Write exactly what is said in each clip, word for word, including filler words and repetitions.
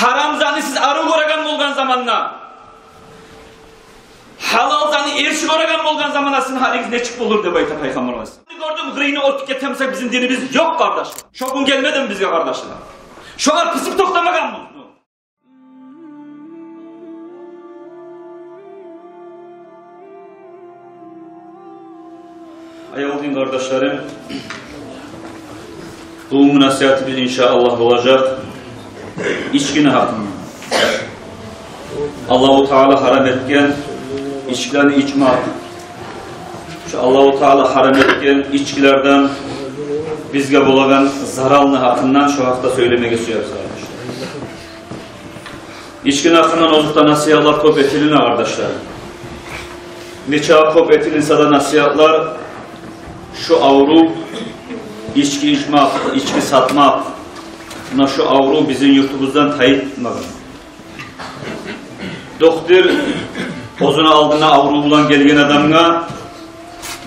Гьарам затны сиз арив гёреген болгъан заманда, гьалал затны эрши гёреген болгъан заманда сизин гьалигиз нечик болур деп айта Пайхаммарыбыз. Гёрдюм, къырыйына оьтюп гетемсе, бизин динибиз ёкъ, къардаш. Шо гюн гелмедими бизге, къардашлар? Шогъар пысып токътамагъанбыз. Аявлу дин къардашларым, бугюнгю насигьатыбыз, иншааллагь, болажакъ ичкини гьакъында. Аллагьу Таала гьарам этген ичкилени ичмек. Шо Аллагьу Таала гьарам этген ичкилерден бизге болагъан заралны гьакъындан шо гьакъда сёйлемеге сюебиз, къардашлар. Ичкини гьакъындан озокъда насигьатлар кёп этилине, къардашлар. Нечакъы кёп этилинсе де насигьатлар, шо аврув, ички ичмек, ички сатмакъ, муна шо аврув бизин юртубуздан тайып тутмагъан. Дохтур оьзюню алдына аврув булан гелген адамгъа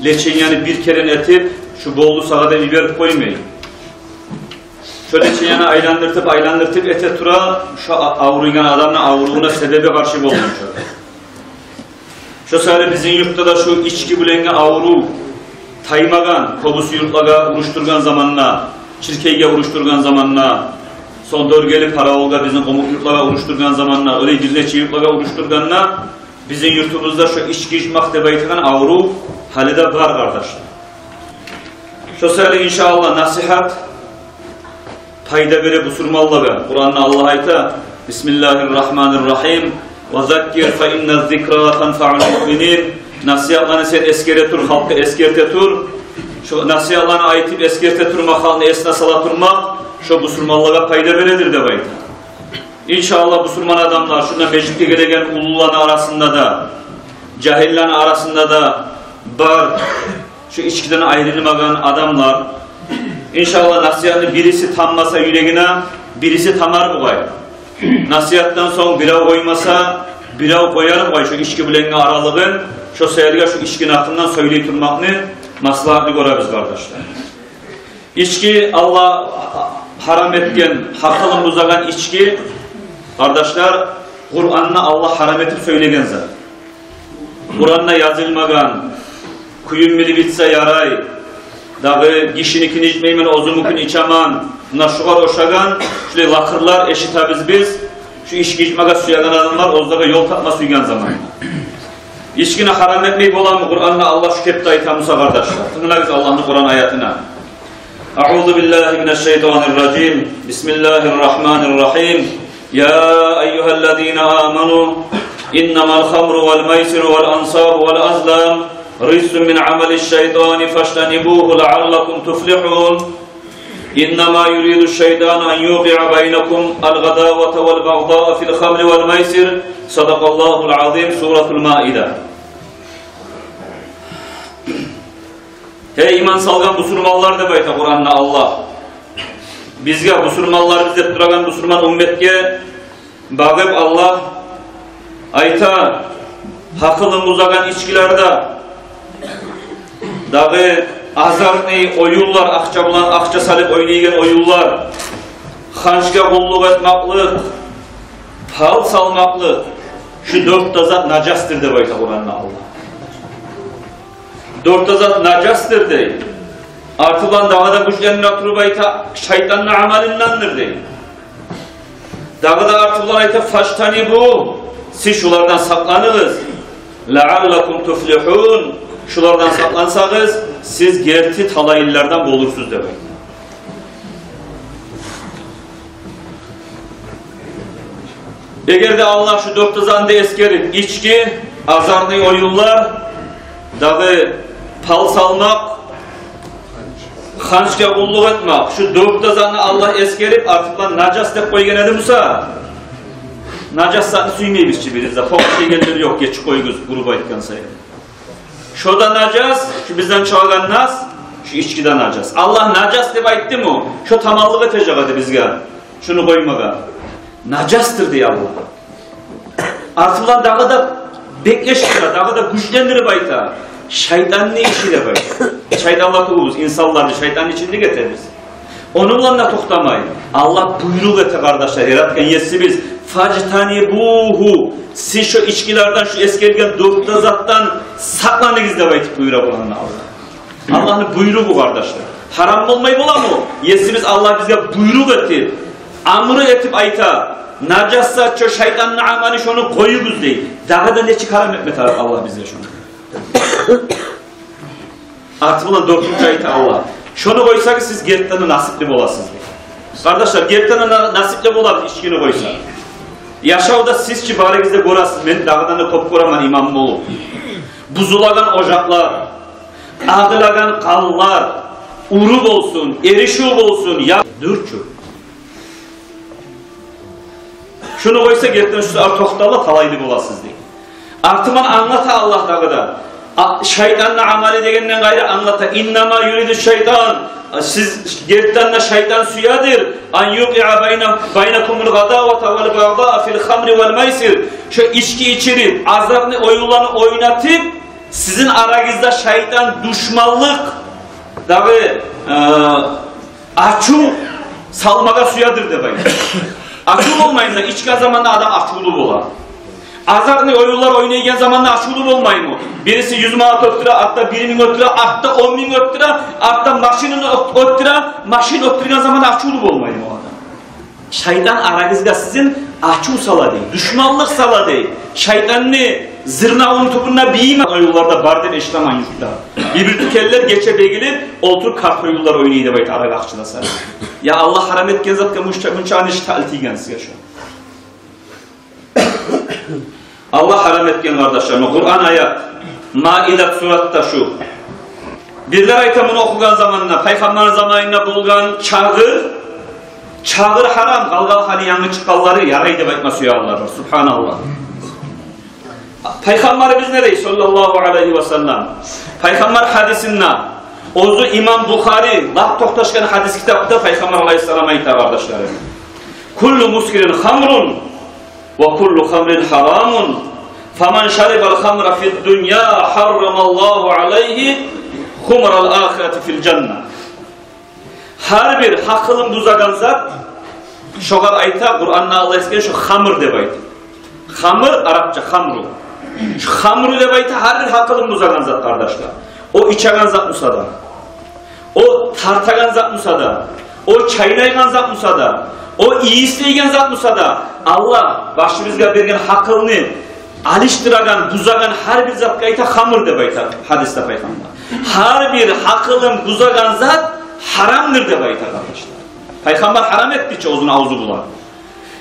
леченияны бир керен этип, шо болду сагъа деп йиберип къоймай. Шо леченияны айландыртып, айландыртып эте тура, шо а-, авруйгъан адамны аврувуна себеби къаршы болгъунча. Шо саялы бизин юртда да шо ички булангъы аврув таймагъан, кёбюсю юртлагъа урушдургъан заманда, Чиркейге урушдургъан заманда, сонг дёргели Паравулгъа, бизин къумукъ юртлагъа урушдургъан заманда, олай бир нече юртлагъа урушдургъанда, бизин юртубузда шо ички ичмек деп айтагъан аврув гьали де бар, къардашлар. Шо саялы, иншааллагь, насигьат пайда бере бусурманлагъа. Къуранда Аллагь айта: «Бисмиллагьир рагьманир рагьим. Ва заккир фа инна зикра танфаул муъминин». Насигьатланы сен эсгере тур, халкъгъа эсгерте тур. Шо насигьатланы айтып, эсгерте турмакъ, халкъны эсине сала турмакъ, шо бусурманлагъа пайда бередир деп айта. Иншааллагь, бусурман адамлар, шунда межитге гелеген уллуланы арасында да, жагьиллени арасында да бар шо ичкиден айрылмагъан адамлар. Иншааллагь, насигьатны бириси таммаса юрегине, бириси тамар бугъай. Насигьатдан сонг бирев къоймаса, бирев къояр бугъай шо ички булангъы аралыгъын. Шо саялы шо ичкини гьакъындан сёйлей турмакъны маслагьатлы гёребиз, къардашлар. Ички, Аллагь гьарам этген, гьакъылын бузагъан ички, къардашлар, Къуранда Аллагь гьарам этип сёйлеген зат. Къуранда язылмагъан, кююн билип ичсе ярай, дагъы гишиникин ичмеймен, оьзюмнюкин ичемен, муна шогъар ошагъан шулай лакъырлар эшитебиз биз. Шо ички ичмеге сюеген адамлар оьзлеге ёл тапма сюйген заман. Ичкини гьарам этмей боламы Къуранда Аллагь шо кепде айта буса, къардашлар? Тынглагъыз Аллагьны Къуран аятына. أعوذ بالله من الشيطان الرجيم. بسم الله الرحمن الرحيم. يا أيها الذين آمنوا إنما الخمر والميسر والأنصاب والأزلام رجس من عمل الشيطان فاجتنبوه لعلكم تفلحون. إنما يريد الشيطان أن يوقع بينكم العداوة والبغضاء في الخمر والميسر. صدق الله العظيم. سورة المائدة. Гьей, иман салгъан бусурманлар, деп айта Къуранда Аллагь. Бизге, бусурманлар биз деп турагъан бусурман умметге багъып Аллагь айта: гьакъылын бузагъан ичкилер де, дагъы азартный оюнлар, акъча булан, акъча салып ойнайгъан оюнлар, ханчгъа къуллукъ этмакълыкъ, пал салмакълыкъ, шу дёрт де зат нажасдыр, деп айта Къуранда Аллагь. Дёрт де зат нажасдыр дей. Арты булан дагъы да гючлендире туруп айта, шайтанны амалындандыр дей. Дагъы да арты булан айта: «Фажтанибу, сиз шулардан сакъланыгъыз. Лааллакум туфлихун, шулардан сакълансагъыз, сиз герти талайлылардан болурсуз», — деп айта. Эгер де Аллагь шу дёрт де затны да эсгерип, ички, азартный оюнлар, дагъы пал салмакъ, ханчгъа къуллукъ этмек, шу дёрт де затны Аллагь эсгерип, артындан нажас деп къойгъан эди буса, нажас затны сюймейбиз чи биз де. Похоть дегенлер ёкъ, гечип къоюгъуз, грубо айтгъан сайын. Шо да нажас, шу бизден чыгъагъан нас, шу ички де нажас. Аллагь нажас деп айтдымы, шо таманлыкъ этежек эди бизге шуну къоймагъа. Нажасдыр дей Аллагь. Артындан дагъы да беклешдире, дагъы да гючлендирип айта: шайтанны иши деп айта. Шайтанлар тюгюлбюз, инсанлар да шайтанны ичинде гетебиз. Ону булан да токътамай, Аллагь буйрукъ эте, къардашлар, яратгъан Есибиз: «Фажтанибугьу». Сиз шо ичкилерден, шо эсгерген дёрт де затдан сакъланыгъыз деп айтып буюра буланы Аллагь. Аллагьны буйругъу, къардашлар. Гьарам болмай боламы? Есибиз Аллагь бизге буйрукъ этип, амру этип айта: «Нажас зат шо, шайтанны амалы, шону къоюгъуз», — дей. Дагъы да нечик гьарам этме тарыкъ Аллагь бизге шону? Арты булан дёртюнчю айта Аллагь: «Шону къойсагъыз, сиз гертиден де насипли боласыз», — дей. Къардашлар, гертиден де на-, насипли болабыз ичкини къойса. Яшавда сиз чи барыгъыз да гёресиз, мен дагъыдан да кёп гёремен имам болуп. Бузулагъан ожакълар, агъылагъан къанлар, урув болсун, эришив болсун, я дюрчю. Шуну къойса, гертиден шо сагьат токътала, талайлы боласыз, дей. Артындан англата Аллагь дагъы да. А, шайтанны амалы дегенден къайры англата: «Иннама юриду шайтан». Сиз гертиден де шайтан сюедир. «Ан юкъиа байна, байнакумул гъадавата вал багъдаа фил хамри вал майсир». Шо ички ичирип, азартный оюнланы ойнатып, сизин арагъызда шайтан душманлыкъ, дагъы, э, ачув салмагъа сюедир деп айта. Ачув болмаймы? Ичген заманда адам ачувлу бола. Азартный оюнлар ойнайгъан заманда ачувлу болмаймы? Бириси юз манат оьттюре, артда бир минг оьттюре, артда он минг оьттюре, артда машинин оьт-, оьттюре, машин оьттюрген заманда ачувлу болмаймы о адам? Шайтан арагъызгъа сизин ачув сала, дей, душманлыкъ сала, дей. Шайтанны зырнавун тюбюнде бийим оюнлар да бар деп эшитемен юртда. Бир-бир тюкенлер гече бегилип олтуруп карт оюнлар ойнай деп айта, арагъа акъча да салып. Я Аллагь гьарам этген затгъа мунча, мунча нечик таътил тийген сизге шо? Аллагь гьарам этген, къардашлар, Къуран аят, Маидат суратда шу. Бирлер айта, муну охугъан заманда, пайхаммарны заманында болгъан чагъыр, чагъыр гьарам, къалгъан гьали янгы чыкъгъанлары ярай деп айтма сюегенлер бар. Субгьаналлагь. Пайхаммарыбыз не дей, саллаллагьу алайгьи ва саллам? Пайхаммар гьадисинде, оьзю имам Бухари лап токъташгъан гьадис китапда Пайхаммар алайгьиссалам айта, къардашларым: «Куллу мускирин хамрун, ва куллу хамрин гьарамун. Фаман шарибал хамра фид дунья, гьаррамаллагьу алайгьи хумрал ахирати фил жанна». Гьар бир гьакъылын бузагъан зат, шогъар айта, Къуранда Аллагь эсгерген, шо хамр деп айта. Хамр, арапча хамру. Шо хамру деп айта гьар бир гьакъылын бузагъан зат, къардашлар. О ичеген зат буса да, о тартагъан зат буса да, о чайнайгъан зат буса да, о ийислейген зат буса да, Аллагь башыбызгъа берген гьакъылны алышдырагъан, бузагъан гьар бир затгъа айта хамр деп айта гьадисде Пайхаммар. Гьар бир гьакъылын бузагъан зат гьарамдыр деп айта, къардашлар. Пайхаммар гьарам этди чи оьзюню авзу булан.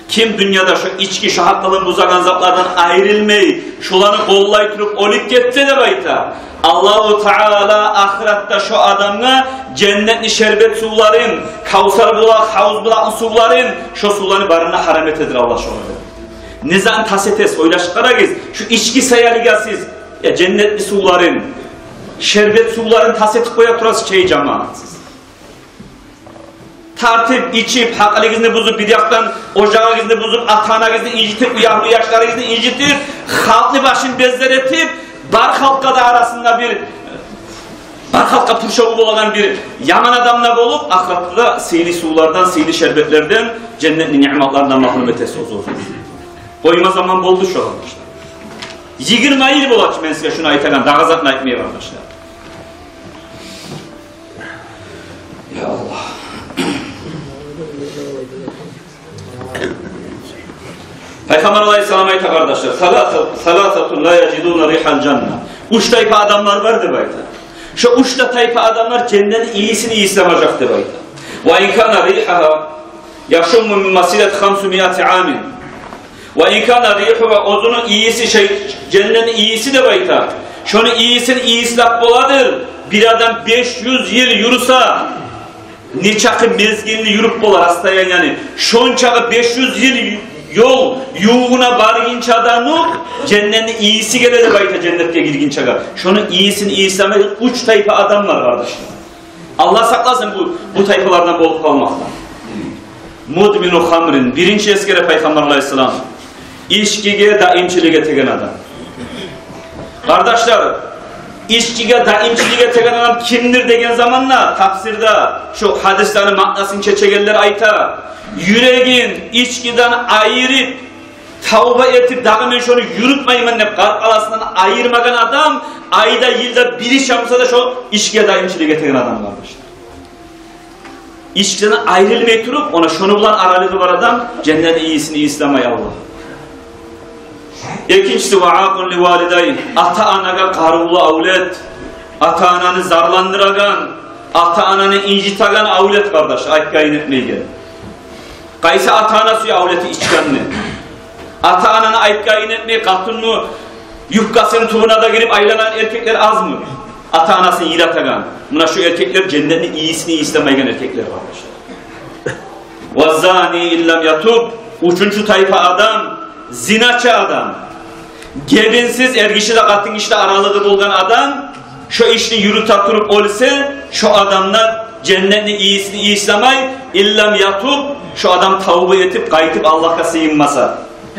Ким дюньяда шо ички, шо гьакъылын бузагъан затлардан айрылмай, шоланы къоллай туруп оьлюп гетсе деп айта, Аллагьу Таала ахыратда шо адамгъа женнетни шербет сувларын, Кавсар булакъ, гьавуз булакъны сувларын, шо сувланы барын да гьарам этедир Аллагь шогъар. Не затны тас этесиз, ойлашып къарагъыз. Шу ички саялыгъа сиз, я, женнетни сувларын, шербет сувларын тас этип къоя турасыз, чей жамаат сиз. Тартып, ичип, гьакъылыгъызны бузуп, бир якъдан ожагъыгъызны бузуп, ата-анагъызны инжитип, уьягьлю яшларыгъызны инжитип, халкъны башын бездирип, бар халкъгъа да арасында бир, бар халкъгъа пуршаву болагъан бир яман адам да болуп, ахыратда да сыйлы сувлардан, сыйлы шербетлерден, женнетни ниъматларындан магьрюм этесиз оьзюгюзню. Къойма заман болду шо, къардашлар. Йигирма йыл бола чы мен сизге шуну айтагъан, дагъы затны айтмай, къардашлар. Я Аллагь. Пайхаммар алайгьиссалам айта, къардашлар: «Саласа-, саласатун ла яжидуна ригьал жанна». Уьч тайпа адамлар бар деп айта. Шо уьч де тайпа адамлар женнетни ийисин ийислемежек деп айта. «Ва ин кана ригьагьа яшумму мин масирати хамсимиати амин». «Ва ин кана ригьугьа», оьзюню ийиси, шей, женнетни ийиси деп айта. Шону ийисин ийислеп боладыр бир адам беш юз йыл юрюсе, нечакъы мезгилни юрюп бола, расстоянияны. Шончакъы беш юз йыл ёл ювугъуна баргъынчадан окъ женнетни ийиси геле деп айта, женнетге гиргинчеге. Шону ийисин ийислемеген уьч тайпа адам бар, къардашлар. Аллагь сакъласын бу, бу тайпалардан болуп къалмакъдан. «Мудмину хамрин», биринчи эсгере Пайхаммар алайгьиссалам, ичкиге даимчилик этеген адам. Къардашлар, Ичкиге даимчилик этеген адам кимдир деген заманда, тафсирде шу гьадислени маънасын чечегенлер айта: юрегин ичкиден айырып, тавба этип, дагъы мен шону юрютмеймен деп, къаркъарасындан айырмагъан адам, айда, йылда бир иш болса да, шо ичкиге даимчилик этеген адам, къардашлар. Ичкиден айрылмай туруп, она шону булан аралыгъы бар адам, женнетни ийисин ийислемей Аллагь. Экинчиси, ва акъун ли валидай, ата-анагъа къарывлу авлет, ата-ананы зарландырагъан, ата-ананы инжитеген авлет, къардаш, айтгъанын этмейген. Къайсы ата-ана сюе авлети ичгенни? Ата-ананы айтгъанын этмей, къатынны юбкасыны тюбюне де гирип айланагъан эркеклер азмы? Ата-анасын йылатагъан. Муна шу эркеклер женнетни ийисин ийислемейген эркеклер, къардашлар. Ва зани ин лам ятуб, уьчюнчю тайпа адам, зиначы адам. Гебинсиз, эргиши де, къатынгиши де аралыгъы болгъан адам, шо ишни юрюте туруп оьлсе, шо адам да женнетни ийисин ийислемей, ин лам ятуб, шо адам тавба этип, къайтып Аллагьгъа сыйынмаса,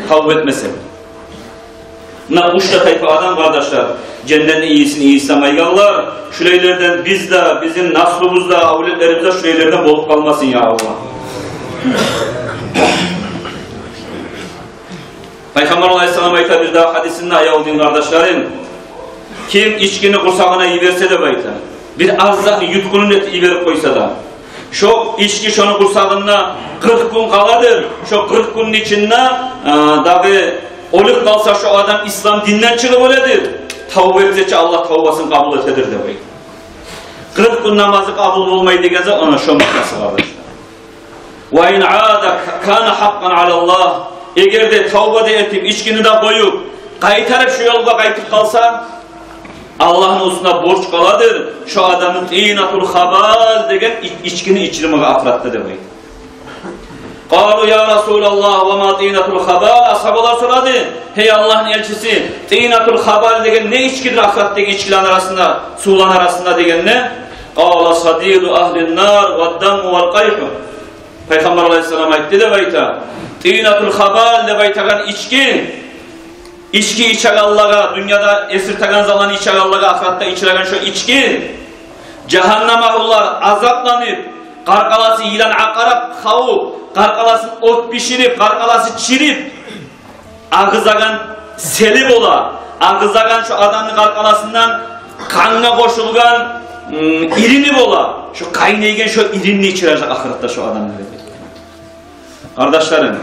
тавба этмесе. Муна уьч де тайпа адам, къардашлар, женнетни ийисин ийислемейгенлер. Шулайлардан биз де, бизин наслубуз да, авлетлерибиз де шулайлардан болуп къалмасын, я Аллагь. Пайхаммар алайгьиссалам айта бир дагъы гьадисинде, аявлу дин къардашларым: ким ичкини къурсагъына йиберсе, деп айта, бир аз затны, ютгъунун этип йиберип къойса да, шо ички шону къурсагъында къыркъ гюн къаладыр. Шо къыркъ гюнню ичинде, а, дагъы оьлюп къалса, шо адам ислам динден чыгъып оьледир. Тавба этсе чи, Аллагь тавбасын къабул этедир, деп айта. Къыркъ гюн намазы къабул болмай деген зат, она шо маънасы, къардашлар. Ва ин ада кана гьакъкъан алаллагь. Эгер де тавба да этип, ичкини де къоюп, къайтарып шо ёлгъа къайтып къалса, Аллагьны уьстюне борч къаладыр шо адамны тинатул хабал деген и-, ичкини ичирмеге ахыратда, деп айта. Къалу: я Расулаллагь, ва ма тинатул хабал? Асгьабалар сорады: гьей Аллагьны элчиси, тинатул хабал деген не ичкидир ахыратдагъы ичкилени арасында, сувланы арасында дегенде, къала: садиду агьлин нар ва дамму вал къайгьу. Пайхаммар алайгьиссалам айтды, деп айта, тинатул хабал деп айтагъан ички, ички ичегенлеге, дюньяда эсиртеген затланы ичегенлеге ахыратда ичилеген шо ички, жагьаннам агьлулар азапланып, къаркъарасы йылан-акъарап хавуп, къаркъарасын от биширип, къаркъарасы чирип, агъызагъан сели бола, агъызагъан шо адамны къаркъарасындан къангъа къошулгъан, м, ирини бола. Шо къайнайгъан шо иринни ичирежек ахыратда шо адамлар, деп. Къардашларым,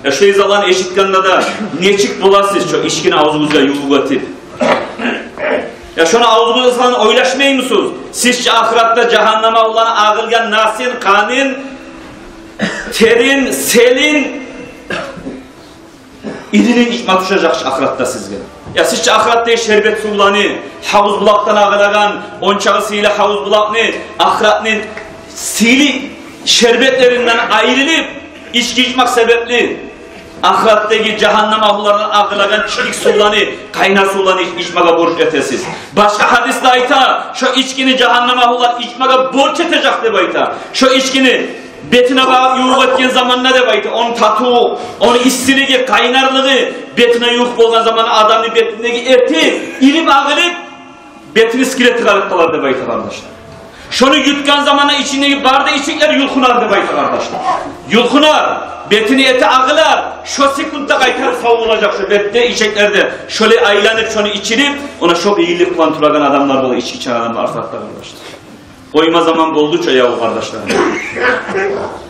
я шо затланы эшитгенде де нечик боласыз, шо ичкини авзугъузгъа ювукъ этип? Я шону авзугъузгъа салгъанны ойлашмаймысыз? Сиз чи ахыратда жагьаннам агьлуланы агъылгъан насин, къанын, терин, селин, иринин ичме тюшежек чи ахыратда сизге. Я сиз чи ахыратда шербет сувланы, гьавуз булакъдан агъылагъан, ончакъы сыйлы гьавуз булакъны, ахыратны сыйлы шербетлеринден айрылып, ички ичмек себепли ахыратдагъы жагьаннам агьлулардан агъылагъан чирик сувланы, къайнар сувланы ич-, ичмеге борч этесиз. Башгъа гьадисде айта, шо ичкини жагьаннам агьлулар ичмеге борч этежек, деп айта. Шо ичкини бетине багъып ювукъ этген заманда, деп айта, ону татыву, ону иссилиги, къайнарлыгъы бетине ювукъ болгъан заманда адамны бетиндеги эти ирип агъылып, бетин искире тыгъарып къалар, деп айта, къардашлар. Шону ютгъан заманда ичиндеги бары да ичеклер юлкъунар, деп айта, къардашлар. Юлкъунар, бетини эти агъылар, шо секундда къайтарып сав болажакъ шо бетде, ичеклерде. Шолай айланып, шону ичирип, она шо бийирлик булан турагъан адамлар бола, ички ичеген адамлар ахыратда, къардашлар. Къойма заман болду чу, аявлу къардашлар.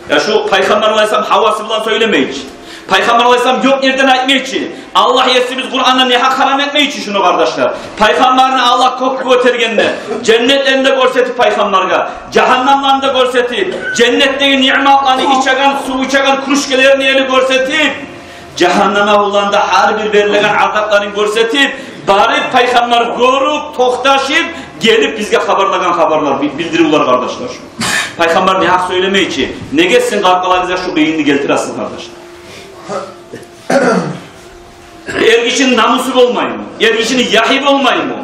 Я шу Пайхаммар алайгьиссалам гьавасы булан сёйлемей чи. Пайхаммар алайгьиссалам ёкъ ерден айтмай чы. Аллагь есибиз Къуранда негьакъ гьарам этмей чи шуну, къардашлар. Пайхаммарны Аллагь кёкге гётергенде, женнетлерин де гёрсетип пайхаммаргъа, жагьаннамларын да гёрсетип, женнетдеги ниъматланы, ичеген, сув ичеген кружкаларын ери гёрсетип, жагьаннам агьлуланы да гьар бир берилеген азапларын гёрсетип, барып пайхаммар гёрюп, токъташып, гелип бизге хабарлагъан хабарлар, би-, билдиривлер, къардашлар, шу. Пайхаммар негьакъ сёйлемей чи. Неге сизин къаркъарагъызгъа шу бейинни гелтиресиз, къардашлар? Эргишини намусу болмаймы? Эргишини ягьы болмаймы?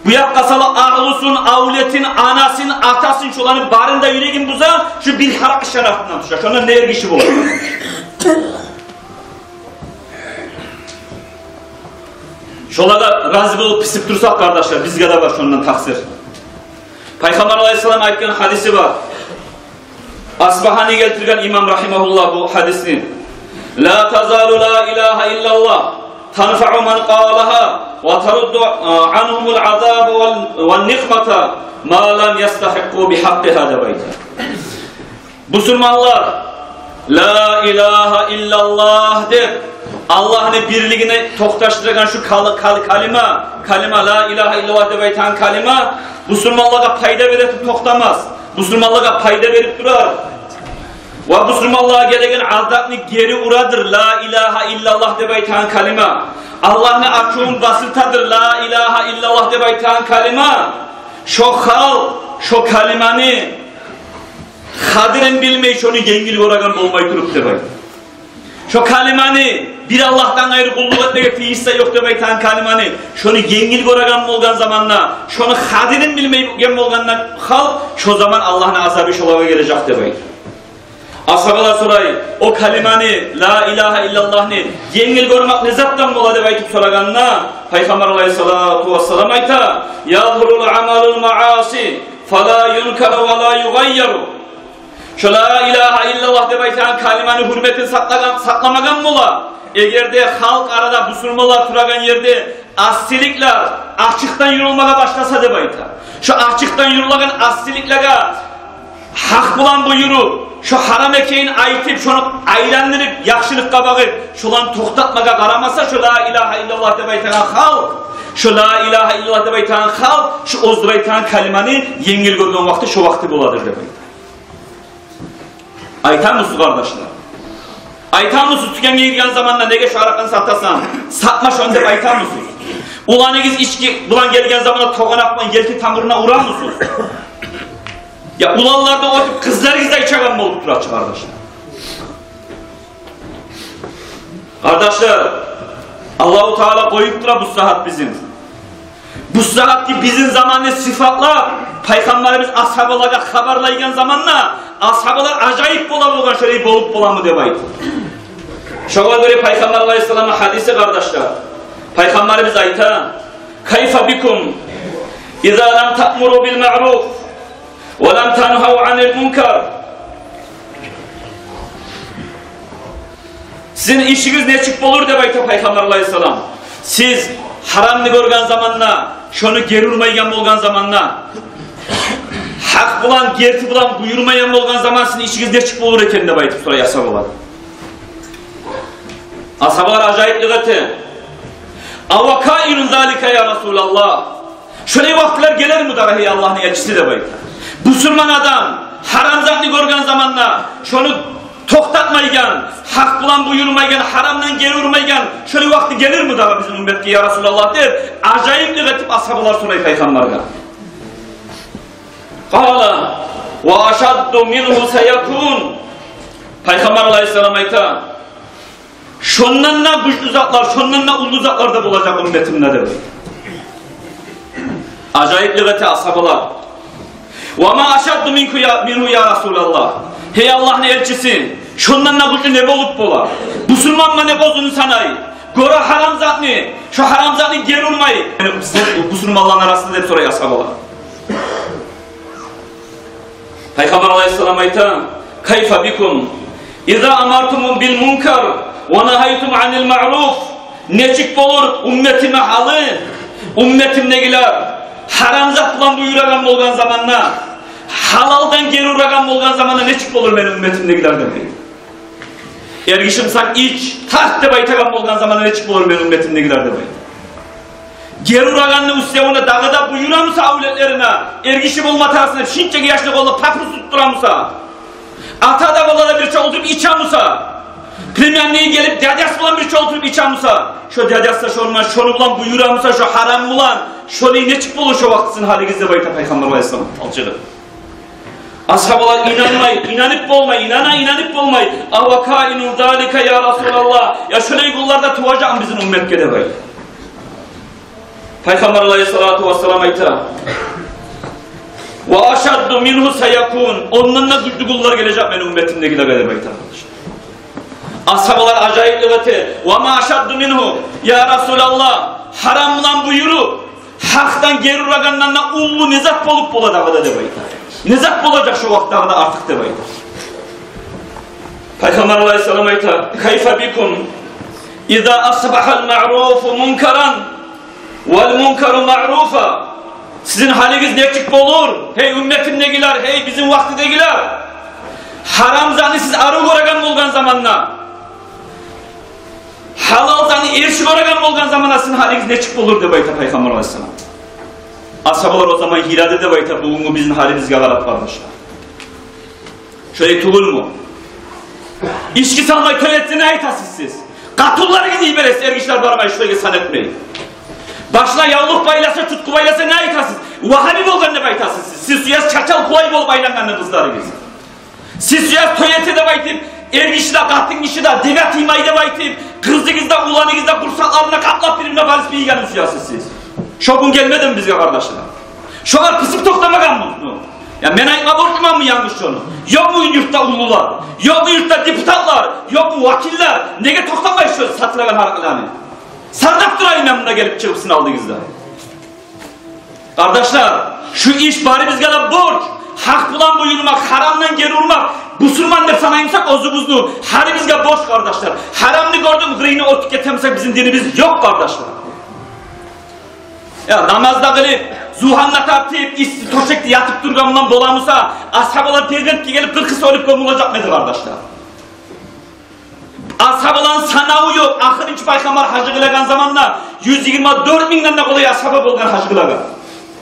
Бу якъгъа сала агьлюсюн, авлетин, анасын, атасын, шоланы барын да юрегин буза, шу бир гьаракъ ишаратындан тюше. Шондан не эргиши болар? Олагъа рази болуп писип турсакъ, къардашлар, бизге де бар шондан такъсыр. Пайхаммар алайгьиссалам айтгъан гьадиси бар. Асбагьани гелтирген имам рагьимагьуллагь бу гьадисни. «Ла тазалу ла илагьа иллаллагь танфаъу ман къалагьа ва тарудду, а, ангьумул азаба вал, ван никъмата ма лам ястагьикъкъу бигьакъкъигьа», — деп айта. Бусурманлар, «Ла илагьа иллаллагь» деп, Аллагьны бирлигине токъташдырагъан шу кал-, кал-, калима, калима, «Ла илагьа иллаллагь» деп айтагъан калима бусурманлагъа пайда берип токътамас. Бусурманлагъа пайда берип турар. Ва бусурманлагъа гелеген азапны гери урадыр «Ла илагьа иллаллагь» деп айтагъан калима. Аллагьны ачувун басылтадыр «Ла илагьа иллаллагь» деп айтагъан калима. Шо халкъ шо калиманы къадирин билмей, шону енгил гёреген болмай туруп деп айта. Шо калиманы, бир Аллагьдан къайры къуллукъ этмеге тийишсе ёкъ деп айтагъан калиманы, шону енгил гёреген болгъан заманда, шону къадирин билмейген болгъанда халкъ, шо заман Аллагьны азабы шолагъа гележек деп айта. Асгьабалар сорай: «О калиманы, ла илагьа иллаллагьны енгил гёрмек не затдан бола?» — деп айтып сорагъанда, Пайхаммар алайгьиссалату вассалам айта: «Язгьарул амалул мааси фала юнкару ва ла югъайяру». Шо «Ла илагьа иллаллагь» деп айтагъан калиманы гьюрметин сакълагъан, сакъламагъан бола. Эгер де халкъ арада, бусурманлар турагъан ерде асиликлер ачыкъдан юрюлмеге башласа деп айта. Шо ачыкъдан юрюлеген асиликлеге гьакъ булан буюруп, шо гьарам экенин айтып, шону айландырып, яхшылыкъгъа багъып, шоланы токътатмагъа къарамаса, шо «Ла илагьа иллаллагь» деп айтагъан халкъ, шо «Ла илагьа иллаллагь» деп айтагъан халкъ, шо оьзлер айтагъан калиманы енгил гёрген вакъти шо вакъти боладыр деп айта. Айтамысыз, къардашлар? Айтамысыз, тюкенге гирген заманда: «Неге шо аракъны сатасан? Сатма шону», — деп айтамысыз? Уланыгъыз ички булан гелген заманда тогъанакъ булан елки тамурундан урамысыз? Я уланлар да оьтюп, къызларыгъыз да ичеген болуп тура чы, къардашлар. Къардашлар, Аллагьу Таала къоюп тура бу сагьат бизин. Бу сагьатгъы бизин заманны сыфатлап, Пайхаммарыбыз асгьабалагъа хабарлайгъан заманда, асгьабалар ажайып бола болгъан, шолай болуп боламы деп айтып. Шогъар гёре Пайхаммар алайгьиссаламны гьадиси, къардашлар. Пайхаммарыбыз айта: «Кайфа бикум иза лам таъмуру бил маъруф ва лам тангьав анил мункар». Сизин ишигиз нечик болур деп айта Пайхаммар алайгьиссалам. Сиз гьарамны гёрген заманда, шону гери урмайгъан болгъан заманда, гьакъ булан, герти булан буюрмайгъан болгъан заман сизин ишигиз нечик болур экен деп айтып сорай асгьабалар. Асгьабалар ажайыплыкъ эте. «Ава каинун залика, я Расулаллагь?» Шолай вакътилер гелерми дагъы, гьей Аллагьны элчиси, деп айта. Бусурман адам гьарам затны гёрген заманда, шону токътатмайгъан, гьакъ булан буюрмайгъан, гьарамдан гери урмайгъан шолай вакъти гелерми дагъы бизин умметге, я Расулаллагь, деп, ажайыплыкъ этип асгьабалар сорай Пайхаммаргъа. Къала: «Ва ашадду мингьу саякун». Пайхаммар алайгьиссалам айта: «Шондан да гючлю затлар, шондан да уллу затлар да болажакъ умметимде», — деп. Ажайыплыкъ эте асгьабалар. «Ва ма ашадду мингьу я, мингьу, я Расулаллагь». Гьей Аллагьны элчиси, шондан да гючлю не болуп бола? Бусурманман деп оьзюн санай. Гёре гьарам затны, шо гьарам затны гери урмай. Яни, бусурманланы арасында, деп сорай асгьабалар. Пайхаммар алайгьиссалам айта: «Кайфа бикум иза амартум бил мункар ва нагьайтум анил маъруф?» Нечик болур умметимни гьалы, умметимдегилер гьарам зат булан буюрагъан болгъан заманда, гьалалдан гери урагъан болгъан заманда нечик болур мени умметимдегилер, деп. Эргиши буса, ич, тарт деп айтагъан болгъан заманда нечик болур мени умметимдегилер, деп. Гери урагъанны уьстевюне дагъы да буюра буса авлетлерине, эргиши болма тарасына, шинчеги яшны къолуна папирос тутдура буса, ата да, бала да бирче олтуруп иче буса, племянниги гелип дядясы булан бирче олтуруп иче буса, шо дядясы да шону булан, шону булан буюра буса, шо гьарам булан, шолай нечик болур шо вакъти сизин гьалыгъыз, деп айта Пайхаммар алайгьиссалам талчыгъып. Асгьабалар инанмай, инанып болмай, инана, инанып болмай. «Ава каинун залика, я Расулаллагь?» Я шолай гюнлер де туважакъмы бизин умметге, деп айта. Пайхаммар алайгьиссалату вассалам айта: «Ва ашадду мингьу саякун». Ондан да гючлю гюнлер гележек мени умметимдегилеге, деп айта. Асгьабалар ажайыплыкъ эте. «Ва ма ашадду мингьу, я Расулаллагь?» Гьарам булан буюруп, гьакъдан гери урагъандан да уллу не зат болуп бола дагъы да деп айта. Не зат болажакъ шо вакъти дагъы да артыкъ деп айта. Пайхаммар алайгьиссалам айта: «Кайфа бикум иза асбагьал маъруфу мункаран вал мункару маъруфа». Сизин гьалигиз нечик болур, гьей умметимдегилер, гьей бизин вакътидегилер? Гьарам затны сиз арив гёреген болгъан заманда, гьалал затны эрши гёреген болгъан заманда сизин гьалигиз нечик болур деп айта Пайхаммар алайгьиссалам. Асгьабалар о заман йылады деп айта бугюнгю бизин гьалибизге къарап, къардашлар. Шолай тюгюлмю? Ички салмай тёлетсе не айтасыз сиз? Къатунларыгъызны йибересиз, эргишилер бармай, шолайгъа сан этмей. Башына явлукъ байласа, тюткю байласа не айтасыз? Вагьаби болгъан деп айтасыз сиз. Сиз сюесиз чачал-къулай болуп айлангъанны къызларыгъыз. Сиз сюесиз тёлете деп айтып, эргиши де, къатынгиши де, девятый май деп айтып, къызыгъыз да, уланыгъыз да къурсакъларына къаплап, бир-бирине барып ийгенни сюесиз сиз. Шо гюн гелмедими бизге, къардашлар? Шолар пысып токътамагъанмы? Я мен айтма борчлуманмы янгыз шону? Ёкъму юртда уллулар? Ёкъму юртда депутатлар? Ёкъму вакиллер? Неге токътамай шо сатылагъан гьаракъланы? Сарнап турайым мен мунда гелип чыгъып сизин алдыгъызда. Къардашлар, шу иш барыбызгъа да борч. Гьакъ булан буюрмакъ, гьарамдан гери урмакъ, бусурман деп санаймысакъ оьзюбюзню, гьарибизге борч, къардашлар. Гьарамны гёрдюм, къырыйына оьтюп гетемисек, бизин динибиз ёкъ, къардашлар. Я намаз да къылып, зугьанны да тартып, исси тёшекде ятып тургъан булан боламыса, асгьабалар Дербентге гелип къыркъысы оьлюп гёмюлежекми эди, къардашлар? Асгьабаланы санаву ёкъ. Ахырынчы Пайхаммар гьажы къылагъан заманда юз йигирма дёрт мингден де къолай асгьаба болгъан гьажы къылагъан.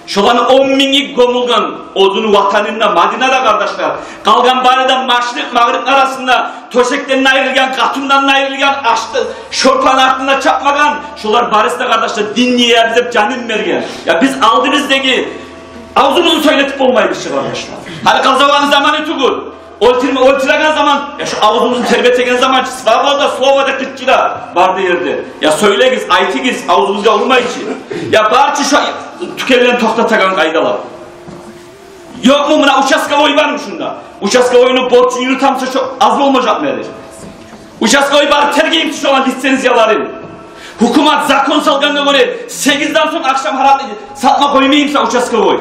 Шоланы он минги гёмюлген, оьзюню ватанында, Мадинада, къардашлар. Къалгъан бары да машрикъ-магърибни арасында тёшекден айрылгъан, къатындан айрылгъан, ашны, шорпаны артында чапмагъан. Шолар барысы да, къардашлар, динни яйабыз деп жанын берген. Я биз алдыбыздагъы авзубузну сёйлетип болмайбыз чы, къардашлар. Гьали къазаватны заманы тюгюл. Оьлтюрме, оьлтюреген заман, я шу авзубузну тербетеген заман чы, свобода слова деп къычыра бары да ерде. Я сёйлегиз, айтыгъыз, авзубузгъа урмай чы. Я бар чы шу тюкенлени токътатагъан къайдалар. Ёкъму муна участковой бармы шунда? Участковойну борчун юрютемисе, шо аз болмажакъмы эди? Участковой барып тергеймисе шоланы лицензияларын? Гьукумат закон салгъангъа гёре сегизден сонг ахшам гьаракъы сатма къоймаймыса участковой?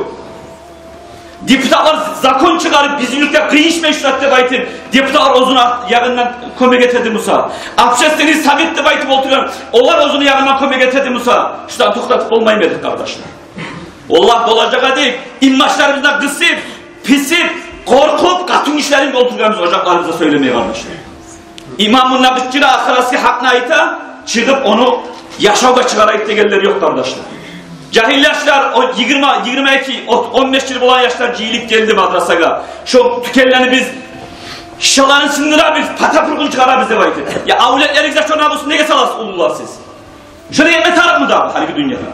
Депутатлар закон чыгъарып, бизин юртгъа къыйышмай шу зат деп айтып, депутатлар оьзюню арт-, ягъындан кёмек этедимиса? Общественный совет деп айтып олтургъан, олар оьзюню ягъындан кёмек этедимиса? Шу затны токътатып болмаймы эдик, къардашлар? Валлагь, болажакъ эдик, инбашларыбызны да къысып, писип, къоркъуп, къатынгишилерин олтургъанбыз ожакъларыбызда сёйлемей, къардашлар. Имам мунда къычыра, ахырасгъы гьакъны айта, чыгъып ону яшавгъа чыгъарайыкъ дегенлер ёкъ, къардашлар. Жагьил яшлар, о йигирма, йигирма эки, о-, он беш йыл болгъан яшлар жыйылып гелди мадрасагъа. Шо тюкенлени биз шишаларын сындырабыз, пата-пургъун чыгъарабыз деп айтып. Я авлетлеригизге шо намусну неге саласыз, уллулар сиз? Шону этме тарыкъмы дагъы гьалиги дюньяда?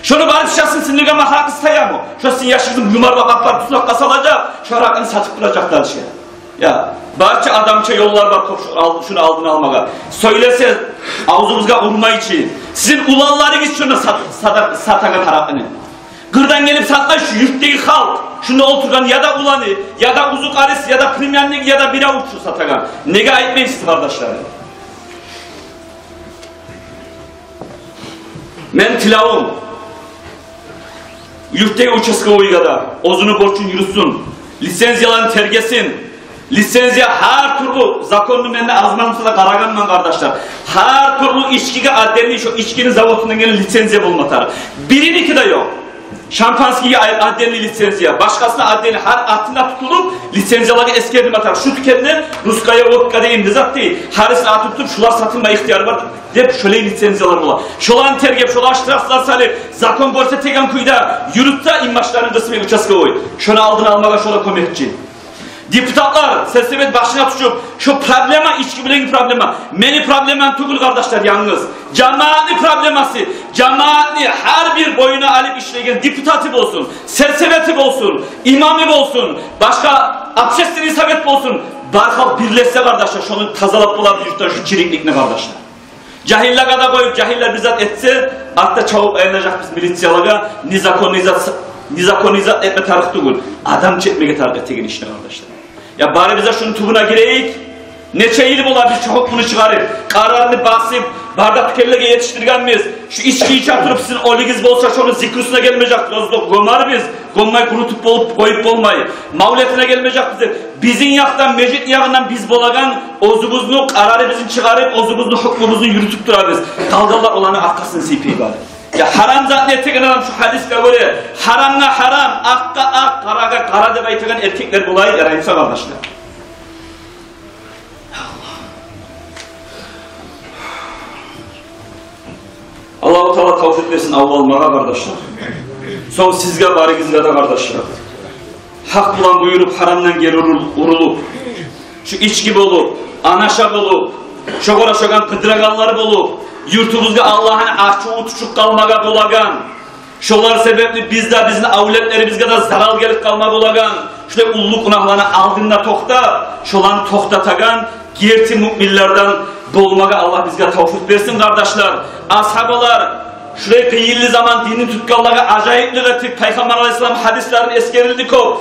Шону барып шишасын сындыргъан магьаракъы саямы? Шо сизин яшыгъызны юмарлап апарып тюзлеп къасалажакъ, шо гьаракъыны сатып туражакъ дальше. Я, барча адамча ёллар бар, къоп, шу ал-, шуну алдын алмагъа. Сёйлесе, авзубузгъа урмай чы. Сизин уланларыгъыз шунда сат-, сата-, сатагъан гьаракъыны. Къырдан гелип сатмай шу юртдагъы халкъ, шунда олтургъан я да уланы, я да узукъарысы, я да племянниги, я да бир авур шу сатагъан. Неге айтмайсыз, къардашлар? Мени тилевюм, юртдагъы участковойгъа да оьзюню борчун юрютсюн, лицензияларын тергесин. Лицензия гьар тюрлю законну мен де аз-маз буса да къарагъанман, къардашлар. Гьар тюрлю ичкиге отдельный, шо ичкини заводундан гелген лицензия болма тарыкъ. Бириники де ёкъ. Шампанскийге ай-, отдельный лицензия, башгъасына отдельный, гьар атына тутулуп, лицензиялар эсгерилме тарыкъ. Шу тюкенде русская водка деген не зат дей, гьарисини аты тутуп, шулар сатылма ихтияры бар деп, шолай лицензиялар бола. Шоланы тергеп, шоланы штрафлар салып, закон гёрсетеген кюйде юрютсе, инбашларын къысмай участковой, шону алдын алмагъа шолар кёмекчи. Депутатлар, сельсовет башына тюшюп, шу проблема ички булангъы проблема. Мени проблемам тюгюл, къардашлар, янгыз. Жамаатны проблемасы. Жамаатны гьар бир боюна алып ишлеген депутаты болсун, сельсовети болсун, имамы болсун, башгъа общественный совет болсун. Бар халкъ бирлешсе, къардашлар, шону тазалап бола бу юртдан шу чирикликни, къардашлар. Жагьиллеге де къоюп, жагьиллер бир зат этсе, артда чабып айланажакъбыз милициялагъа, незаконный зат, незаконный зат этме тарыкъ тюгюл. Адамча этмеге тарыкъ этеген ишни, къардашлар. Я барыбыз да шуну тюбюне гирейик. Нече йыл бола биз шу гьукмуну чыгъарып, къарарны басып, бары да тюкенлеге етишдиргенбиз. Шу ички иче туруп сизин оьлюгюз болса, шону зикрусуна гелмежекбиз, оьзю де гёмербиз. Гёммей къурутуп болуп къоюп болмай. Мавлетине гелмежекбиз деп. Бизин якъдан, межитни ягъындан биз болагъан, оьзюбюзню къарарыбызны чыгъарып, оьзюбюзню гьукмубузну юрютюп турабыз. Къалгъанлар оланы аркъасын сыйпай бары. Я гьарам затны этеген адам, шу гьадисге гёре, гьарамгъа гьарам, акъгъа акъ, къарагъа къара деп айтагъан эркеклер болайыкъ, яраймыса, къардашлар? Аллагьу Таала тавфикъ берсин авлалмагъа, къардашлар. Сонг сизге, барыгъызгъа да, къардашлар. Гьакъ булан буюруп, гьарамдан гери урул-, урулуп, шу ички болуп, анаша болуп, шогъар ошагъан къыдырагъанлар болуп, юртубузгъа Аллагьны ачуву тюшюп къалмагъа болагъан, шолар себепли биз де, бизин авлетлерибизге де зарал гелип къалма болагъан, шулай уллу гюнагьланы алдында токътап, шоланы токътатагъан герти муъминлерден болмагъа Аллагь бизге тавфикъ берсин, къардашлар. Асгьабалар шулай къыйынлы заман динни тутгъанлагъа ажайыплыкъ этип, Пайхаммар алайгьиссалам гьадислерин эсгерилди кёп.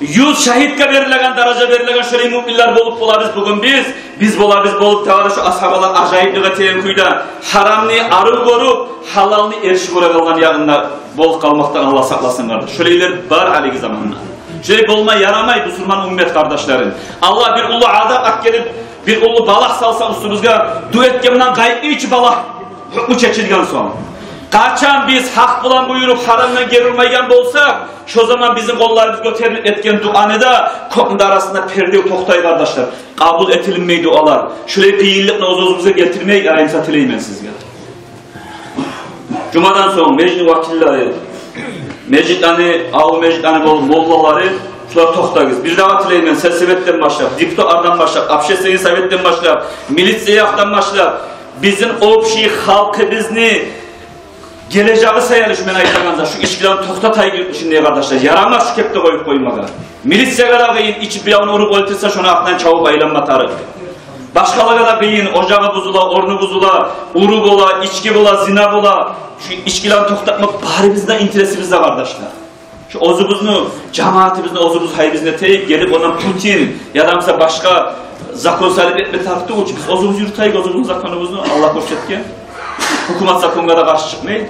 Юз шагьитге берилеген даража берилеген шолай муъминлер болуп болабыз бугюн биз. Биз болабыз болуп, тавара шу асгьабалар ажайыплыкъ этеген кюйде, гьарамны арив гёрюп, гьалалны эрши гёрегенлени ягъында болуп къалмакъдан Аллагь сакъласын, къардаш. Шолайлар бар гьалиги заманда. Шолай болма ярамай, бусурман уммат, къардашларым. Аллагь бир уллу азап алып гелип, бир уллу балагь салса уьстюбюзге, дуа этгенден къайтмай чы балагь гьукму чечилген сонг. Къачан биз гьакъ булан буюруп, гьарамдан гери урмайгъан болсакъ, шо заман бизин къолларыбыз гётерилип этген дуаны да кёкню де арасында перде токътай, къардашлар. Къабул этилинмей дуалар. Шулай къыйынлыкъны оьз-оьзюбюзге гелтирмейик, яраймыса, тилеймен сизге. Жумадан сонг межитни вакиллери, межитлени, авул межитлени бол-, моллалары, шулар токътагъыз. Бирдагъы тилеймен, сельсоветден башлап, депутатлардан башлап, общественный советден башлап, милиция якъдан башлап, бизин общий халкъыбызны гележеги саялы шу мен айтагъан зат, шу ичкилени токътатайыкъ юртну ичинде, къардашлар. Ярамас шу кепде къоюп къоймагъа. Милициягъа да къыйын, ичип биревню уруп оьлтюрсе, шону артындан чабып айланма тарыкъ. Башгъалагъа да къыйын, ожагъы бузула, орну бузула, уру бола, ички бола, зина бола. Шу ичкилени токътатмакъ барыбызны да интересибизде, къардашлар. Шу оьзюбюзню, жамиятыбызны оьзюбюз гьайыбызны этейик, гелип ондан Путин яда буса башгъа закон салып этме тарыкъ тюгюл чю. Биз оьзюбюз юрютейик оьзюбюзню законубузну, Аллагь гёрсетген. Гьукумат законгъа да къаршы чыкъмай.